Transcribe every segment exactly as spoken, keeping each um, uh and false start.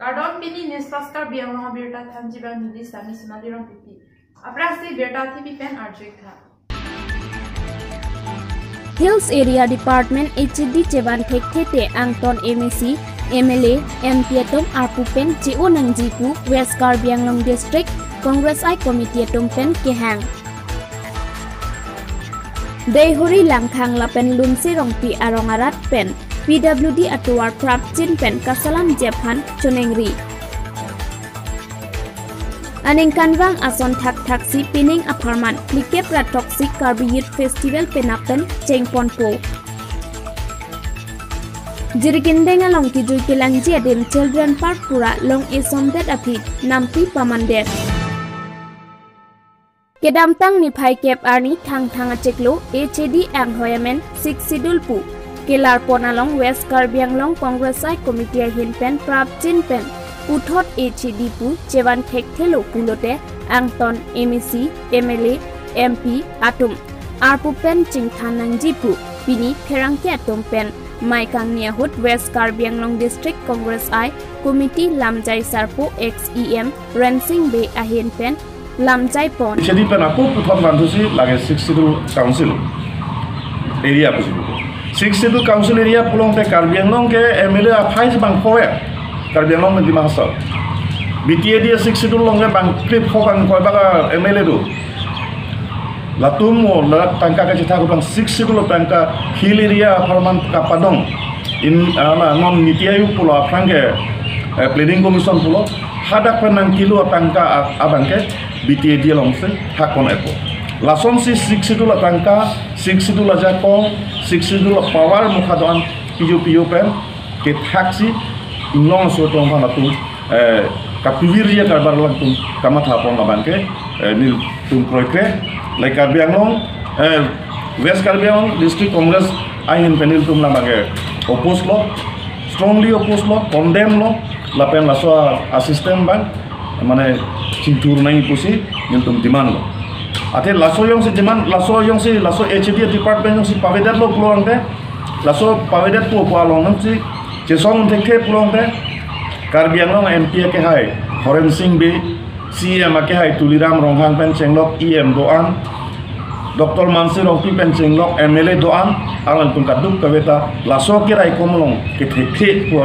Kardom, pini News Fast Karbi Anglong abirta thanji abang neli Sami Sonali Rongpipi. Aphrangsi birta thipi pen arju-ik tha. Hills Area Department H A D chevan thekthe te angton M A C, M L A, M P atum arpu pen che-o nangji pu West Karbi Anglong District Congress I Committee atum pen kehang. Deihori Langkhang lapen Lunse Rongpi arong arat pen P W D atovar prapjin pen kaselamji aphan choningri. Aningkanvang ason thakthaksi pining apharman phlikep ra throksi Karbi Youth Festival penap pen chengponpo. Jirikindeng along kejui kelangji adim Children Park pura long-e somdet aphi nampi pamandet. Kedamtang niphai kep arni Thangthang achiklo H A D anghoi amen Sixth Schedule pu kelarpon along West Karbi Anglong Congress I Committee ahin pen prapjin pen puthot H A D pu chevan thekthelo pulote angton M A C, M L A, M P atum arpu pen chingthan nangji pu pini pherangke atum pen mei kangni ahut West Karbi Anglong District Congress I Committee lamjai sarpo ex E M Rensing Bey ahin pen lamjaipon. H A D pen ako puthot vanthusi lake Sixth Schedule Council area pusi pupo. Sixth Schedule Council area pulote Karbi Anglong ke M L A aphai si bangpho ya. Karbi Anglong pen Dima Hasao. B T A D Sixth Schedule along ke bangkrepho bangkoi bak M L A do. Latum mo la tangka kachethak abang Sixth Schedule tangka hill area apharman kapadong. In, ah, na, non NITI Aayog pulo aphrang ke, eh, Planning Commission pulo hadak pen nangkelo tangka a-, abang ke B T A D alongsi thakpon-etpo. Lasonsi Sixth Schedule atangka, Sixth Schedule ajakong, Sixth Schedule apower mukha do-an piyo piyo pen kethaksi inglong aso tong aphan latum, eh, kapivirji akarbar alangtum kamathapon abang ke, eh, nelitum kroikre, like Karbi Anglong, eh, West Karbi Anglong District Congress ahin pen nelitum labang ke oppose lo, strongly oppose lo, condemn lo, lapen laso a-system abang mane chingthur nangji pusi nelitum demand lo. Athe laso jongsi demand, laso jongsi, laso H A D department jongsi pavedetlo pulote, laso pavedetpo pu along jongsi chesong thekthe pulote, Karbi Anglong M P akehai Horensing Bey, C E M akehai Tuliram Ronghang pen chenglok E M do-an, Doctor Mansing Rongpi pen chenglok M L A do-an, alangtum kadokave ta laso keraikom along kethekthe pu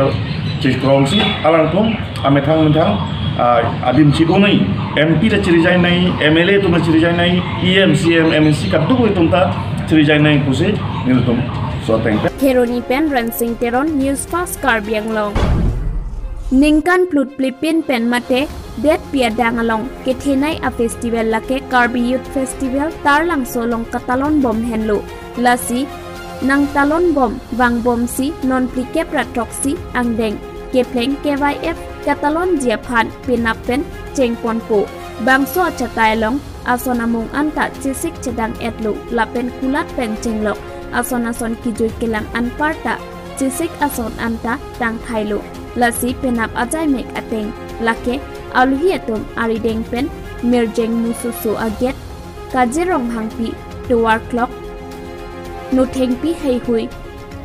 chekrongsi alangtum amethang methang, ah, adim che-o nangji, M P ta chiri jai nangji, M L A atum ta chiri jai nangji, E M, C E M, M A C kadokave atum ta chiri jai nangji pusi nelitum so ateng pen. Kheroni pen Rensing Teron, News Fast Karbi Anglong. Ningkan plutpli pin pen mate detpi adang along kethenei a-festival lake Karbi Youth Festival Taralangso along katalon bom henlo. Lasi nangtalon bom vangbomsi non phlikep ra throksi angdeng kephleng K Y F katalonji aphan penap pen chengponpo. Bangso achatai along ason amung anta chesik chedang-etlo lapen kulat pen chenglok ason ason kejui kelang anparta chesik ason anta tangthailo. Lasi penap ajaimek ateng lake aluhi atum arideng pen Mirjeng Mususu a-gate, Kajir Ronghangpi tovar clock, Nothengpi heihui,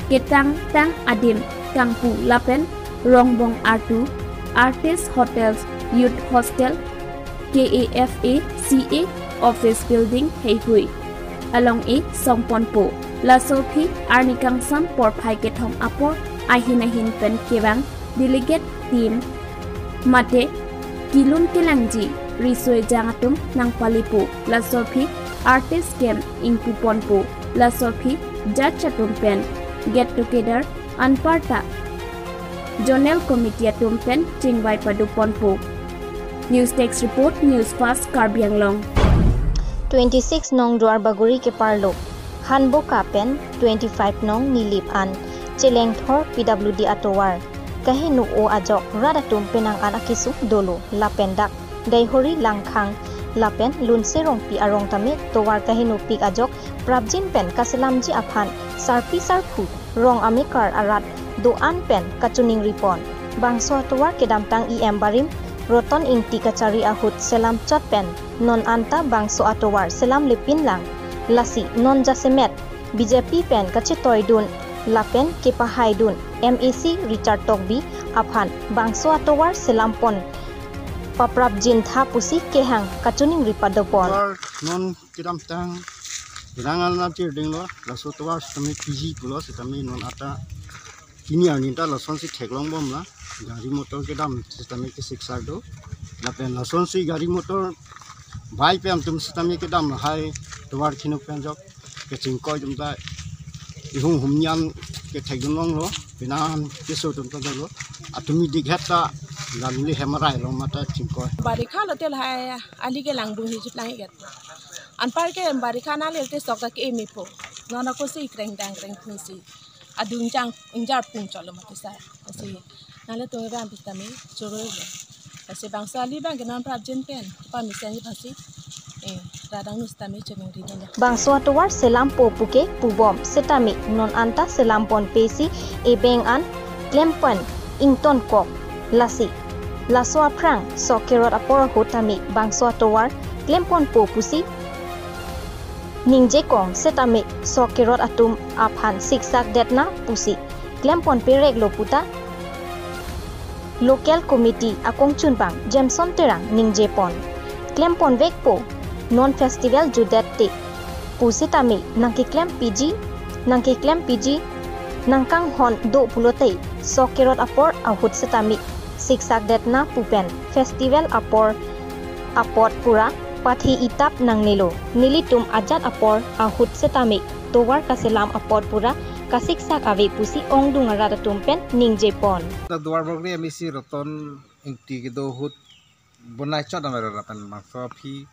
ketangtang adim kangpu lapen Rongbong Artu, Artist Hotels, Youth Hostel, K A F A C A Office Building heihui along-e songponpo. Laso aphi arni kangsam porphai kethom apor ahin ahin pen kevang delegate team mate kelun kelangji riso ejang atum nangpalipo. Laso aphi artist camp ingpuponpo. Laso aphi judge atum pen get together anparta Zonal Committee atum pen chingvai padoponpo. News Desk Report, News Fast Karbi Anglong. Twenty six nong Duarbagori keparlo Hanboka pen twenty five nong Nilip an chelengthor P W D atovar kaheno-o ajok rat atum penang an akesung dolo lapen dak Deihori Langkhang lapen Lunse Rongpi arong tame tovar kahenopik ajok prapjin pen kaselamji aphan sarpi sarpo rong amekar arat do-an pen kachoningripon. Bangso atovar kedamtang E M barim Roton Ingti kachari ahut selam chot pen non anta bangso atovar selamlepinlang. Lasi non jasemet B J P pen kachetoidun lapen kepahaidun M A C Richard Tokbi aphan bangso atovar selampon paprapjin tha pusi kehang kachiningri padopon. Tovar non kedamtang penang an nangchirdinglo, laso tovar sitame piji pulo sitame non anta pini arni ta lasonsi theklongbomlo, gari motor kedam sitame kesiksak do. Lapen lasonsi gari motor bike pen atum sitame kedam lahai tovar khenok pen ajok kechingkoi atum ta ihum humni an kethekdunlonglo, penang keso atum ta dolo, atumi dikhet ta laluli hem arai long mata chingkoi. Barikha lote lahai ali kelang bung hijut lang iget. Anpar ke barikha nanglelte sok ta ke-eme po. Non ako si krengdang krengphun si adung jang ingjar pung cholo mati sa. Lasi nanglitum abang sitame choroi lo. Lasi bangso ali abang ke non prapjin pen pamesen ji phasi, eh, radang nu sitame chiningri dolo. Bangso atovar selampo puke pubom sitame non anta selampon pesi ebeng an klempon ingtonkok. Lasi laso aphrang sok kerot apor ahut tame bangso atovar klemponpo pusi ningjekong sitame sok kerot atum aphan siksakdetna pusi klemponpereklo puta local committee akongchunbang Jameson Terang ningjepon. Klemponvekpo, non festival jutdet te pusitame nangkeklempiji, nangkeklempiji, nangkanghon do pulote sok kerot apor ahut sitame siksakdetna pu pen festival apor apot pura pathe-itap nangnelo. Nelitum ajat apor ahut sitame tovar kaselam apot pura kasiksak ave pusi ongdung arat atum pen ningjepon. Duarbagori M A C Roton Ingti kedo ahut bonai chot amero lapen bangso aphi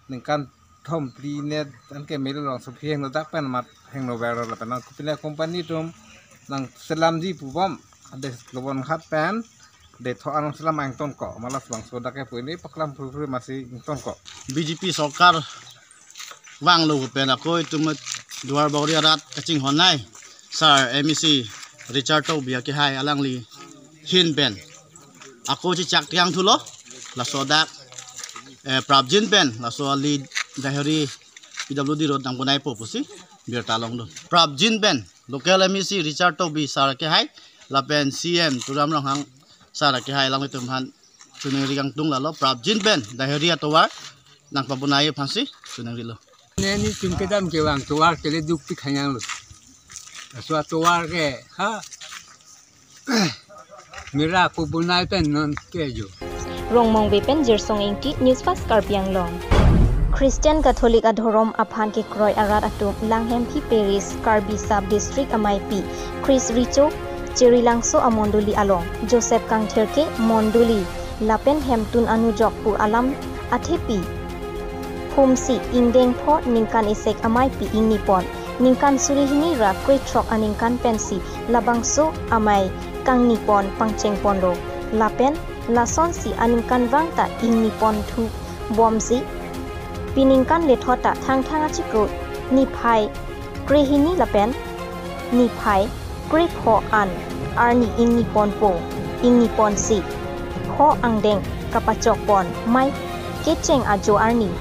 ningkan thom phli net anke melo bangso aphi hingno dak pen mat hingno ver lapen nang kopine company atum nangselamji pubom ade Lobonghat pen de tho anong selam ingtonkok malas bangso dak ke puni paklam phurphur masi ingtonkok. B J P sorkar vanglo pen ako itum Duarbagori arat kachinghon nai sir M A C Richard Tokbi akehai alangli ahin pen ako chichak tiang thulo, laso dak, eh, prapjin pen laso ali Dehari P W D road nangponaipo pusi birta longdun. Prapjin pen local M A C Richard Tokbi sir akehai lapen C M Tuliram Ronghang sir akehai alanglitum aphan chiningri kangtung lalo prapjin pen Dehari atovar nangpabonai aphansi chiningrilo. Nelitum kedam kevang tovar ke le dukpik hanyang lo. Laso atovar ke ha mera pabonai pen non ke jo. Rongmongve pen Jirsong Ingti, News Fast Karbi Anglong. Christian Catholic adhorom aphan kekroi arat atum Langhemphi Parish, Karbi Sub District ameipi Chris Richo Cherilangso amondoli along Joseph Kangthir ke mondoli lapen hemtun anujok pu alam athepi phumsi ingdeng pho ningkan isek ameipi ingnipon ningkan suri hini ra krethrok aningkan pensi labangso amei kangnipon pangchengponlo lapen lasonsi aningkanvang ta ingnipon thubomsi piningkan lethot ta Thangthang achiklo niphai krehini lapen niphai krepho an arni ingniponpo, ingniponsi pho angdeng kapachokpon mei kecheng ajo arni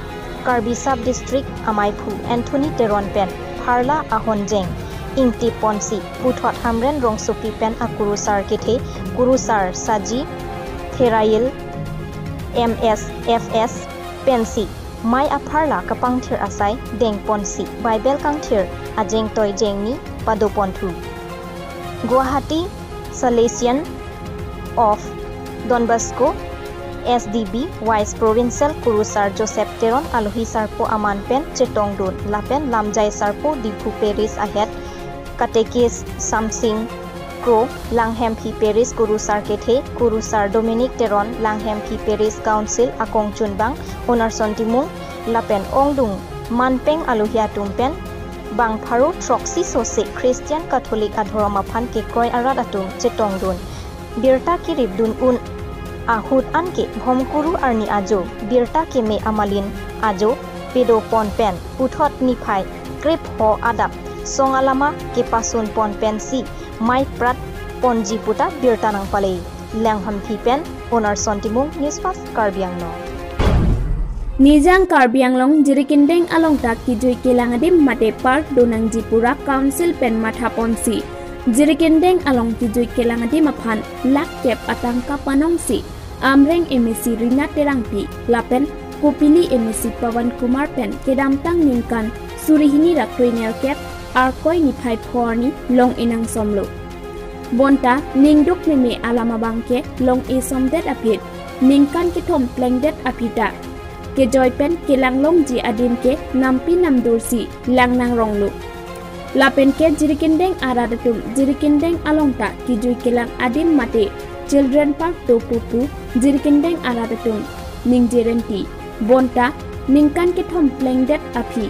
Karbi Sub District ameiphu Anthony Teron pen pharla ahonjeng ingtiponsi puthot Hamren rongsopi pen akurusar kethe Kurusar Saji Therail M S F S pensi mei apharla kapangthir asai dengponsi Bible kangthir ajengtoi jengni padoponthu. Guwahati Salesian of Don Bosco S D B Vice Provincial Kurusar Joseph Teron alohi sarpo aman pen chetongdun lapen lamjai sarpo Diphu Parish ahead Katekis Samsing Kro, Langhemphi Parish Kurusar kethe Kurusar Dominic Teron, Langhemphi Parish Council akongchunbang Onarsong Timung lapen ongdung manpeng alohi atum pen bang pharo throksi sose Christian Catholic adhorom aphan kekroi arat atum chetongdun birta kiripdun un ahut anke Bhomkuru arni ajo birta keme amalin ajo pedopon pen puthot niphai krepho adap song alama kepasunpon pensi mei pratponji puta birta nangpale. Langhemphi pen Onarsong Timung, News Fast Karbi Anglong. Nijang Karbi Anglong Jirikindeng along ta kejui kelang adim mate park donangji pura council pen matha ponsi Jirikindeng along kejui kelang adim aphan lakh kep atangka panongsi Amreng M A C Rina Terangpi lapen Kopili M A C Pawan Kumar pen kedamtang ningkan suri hini ra kroi nerkep Arkoi niphai pho arni long-e nangsomlo. Bonta ningduk meme alam abangke long-e somdet aphi ningkan kethom plengdet aphi ta kejoi pen kelang longji adim ke nampi namdursi lang nangronglo. Lapen ke Jirikindeng arat atum Jirikindeng along ta kejui kelang adim mate children park do pupu Jirikindeng arat atum ningje renti. Bonta ningkan kethom plengdet aphi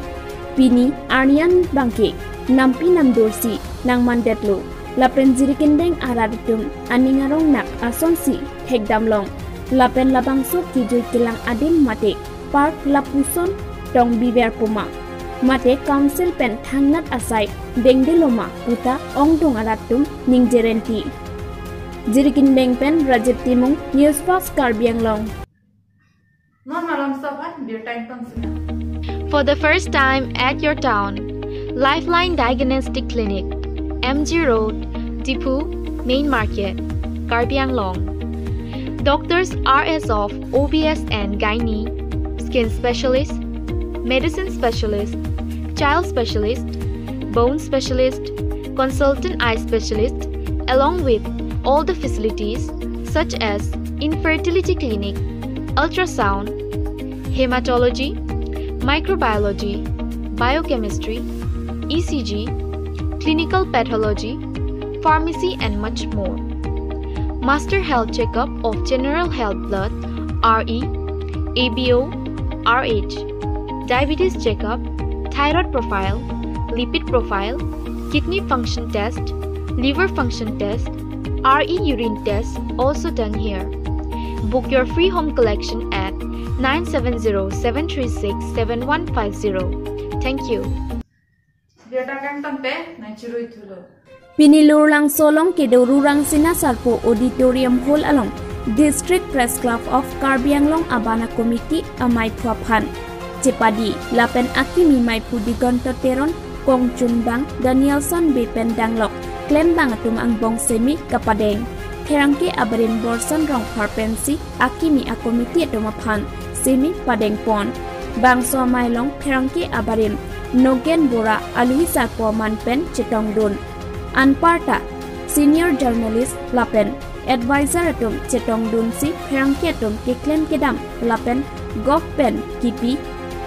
pini arni an bangke nampi namdursi nangmandetlo. Lapen Jirikindeng arat atum aning arong nak asonsi thekdamlong. Lapen labangso kejui kelang adim mate park lapuson tong biver puma mate council pen thangnat asai dengdelo ma puta ongdung arat atum ningje renti. Jirikindeng pen Rajit Timung, News Fast Karbi Anglong. Non malom sobat, birta ingtong sina. For the first time at your town, Lifeline Diagnostic Clinic, M G Road, Diphu, Main Market, Karbi Anglong. Doctors are as of O B S and Gynae, skin specialist, medicine specialist, child specialist, bone specialist, consultant eye specialist, along with all the facilities such as infertility clinic, ultrasound, hematology, microbiology, biochemistry, E C G, clinical pathology, pharmacy, and much more. Master health checkup of general health blood, R E, A B O, R H, diabetes checkup, thyroid profile, lipid profile, kidney function test, liver function test, R E urine test also done here. Book your free home collection at nine seven zero seven three six seven one five zero. Thank you. Birta kangtangte nangchirui thulo. Pini Lurlangso along kedo Rurangsina Sarpo Auditorium Hall along District Press Club of Karbi Anglong abana committee amaiphu aphan chepadi lapen akimi maiphu Digonto Teron, Kongchunbang Danielson Bey pen danglok klembang atum angbong semi kapadeng. Pherangke abarim Borson Rongphar pensi akimi akomiti atum aphan semi padengpon. Bangso amei along pherangke abarim Nogen Bora aluhi sarpo aman pen chetongdun. Anparta senior journalist lapen advisor atum chetongdunsi pherangke atum keklem kedam lapen gov pen kipi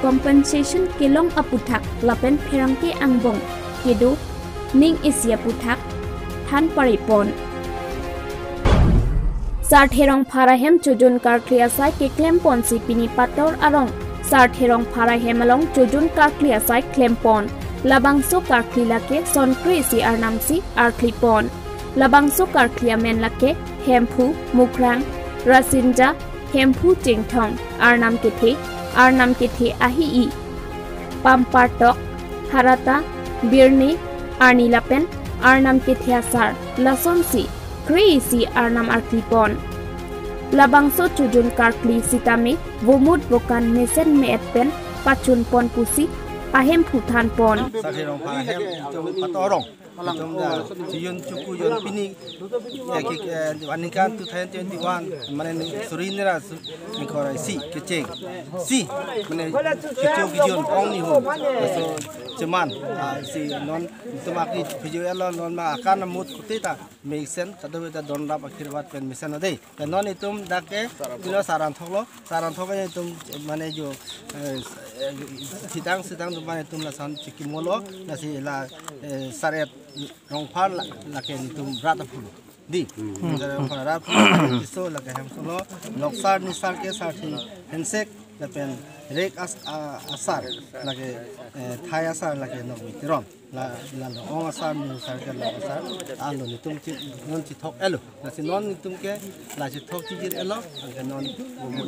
compensation kelong aputhak lapen pherangke angbong kedo ning isi aputhak than paripon. Sarthe Rongphar ahem chojun karkli asai keklem ponsi pini Pator arong Sarthe Rongphar ahem along chojun karkli asai klempon. Labangso karkli lake sonkre isi arnamsi arklipon. Labangso karkli amen lake Hemphu, Mukrang, Rasinja, Hemphu Chingthong, Arnam Kethe, Arnam Kethe Ahi-i, Pampartok, Harata, Birni, Arni lapen Arnam Kethe Asar, lasonsi kre isi arnam arklipon. Labangso chojun karkli sitame vomut vokan mesen me-et pen pachunpon pusi ahemphu thanpon. Sarthe Rongphar ahem itum Pator arong. Itum da chiyun chuku yun pini, eh, ki, eh, aningkan two thousand twenty-one, mane ni suri hini ra su-, ni khora isi kecheng. Si, mane kecho kejun ong ni ho. So, cheman, ah, si non itum akri video elo non ma akan mut kuti ta mesen, kadokave ta donrap akhirwat pen mesen ade. Te non itum dak ke, ilo saran thoklo, saran thok ke itum mane jo, eh, eh, sitang, sitang atum mane itum lason chikimolo, lasi la, eh, Sarthe Rongphar la, lake itum rat aphulo. Di. Hmm. Sarthe Rongphar rat aphulo, iso lake hem solo, loksar nisar ke Sarthe Hensek, lapen rek as-, a-, asar, lake, eh, thai asar, lake Nokmi Teron. La, la lo ong asar, mi asar ke lo asar. Alo nitum chi, non chithok elo. Lasi non nitum ke, la chithok chijir elo. Anke non,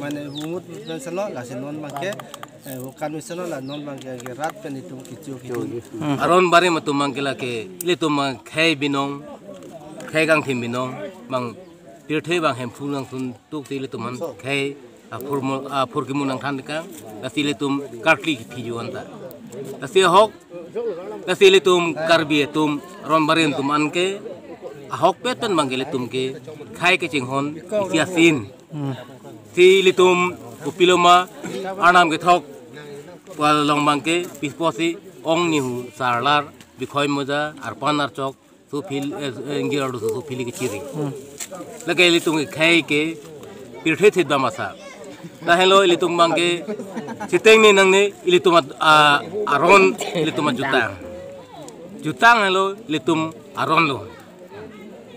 mane umut pen selo, lasi non bangke, eh, bukan pen selo, la non bangke ke rat pen nitum kichu kichu. Hmm. Aron barim atum bangke lake, ilitum bang khei binong, khei kangthim binong, bang pirthe bang Hemphu nangtun tuk ti ilitum an khei Aphur mo-, aphur kimu nangthan kang, lasi ilitum karkli kithiju anta. Lasi ahok, lasi ilitum Karbi atum, ron barin atum anke, ahokpet pen abangke ilitum ke, khei kachinghon, isi asin. Si ilitum, kopiloma, Arnam kethok, pu along abangke, pipo si, ong nihu, sarlar, bikhoi moja, arpan archok, sophil, eh, eh, ingir arlo sophili kechiri. Lake ilitum ke khei ke, pirthe thit bam asa. Lahelo ilitum abangke, siteng ni nangne, ilitum at-, a-, aron, ilitum ajutang. Jutang helo, ilitum aron lo.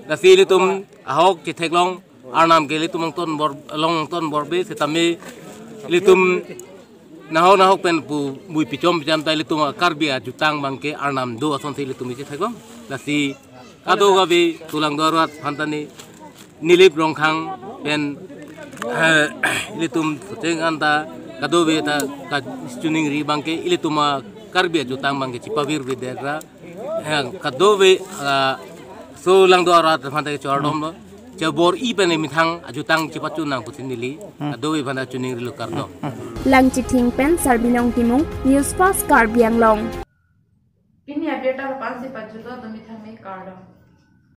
Lasi ilitum ahok chetheklong, Arnam ke ilitum angton bor, long angton borbe, setame ilitum nahok nahok pen pu bui pichom picham ta ilitum Karbi ajutang abangke Arnam do asonsi ilitum chetheklong. Lasi kadokave Solangdo arat aphan ta ne Nilip Rongkhang pen, eh, ilitum soteng anta kadokave ta kachiningri abangke ilitum a-Karbi ajutang abangke chipavir vedet ra. Eh, kadokave, ah, Solangdo arat aphan ta kechordom lo. Chebor-i pen emethang ajutang chipachun nang pusi neli. Kadokave aphan ta chiningrilo, kardom. Langchithing pen Sarbinong Timung, News Fast Karbi Anglong. Pini abirta lapu-an si pajutlo, domi thame, kardom.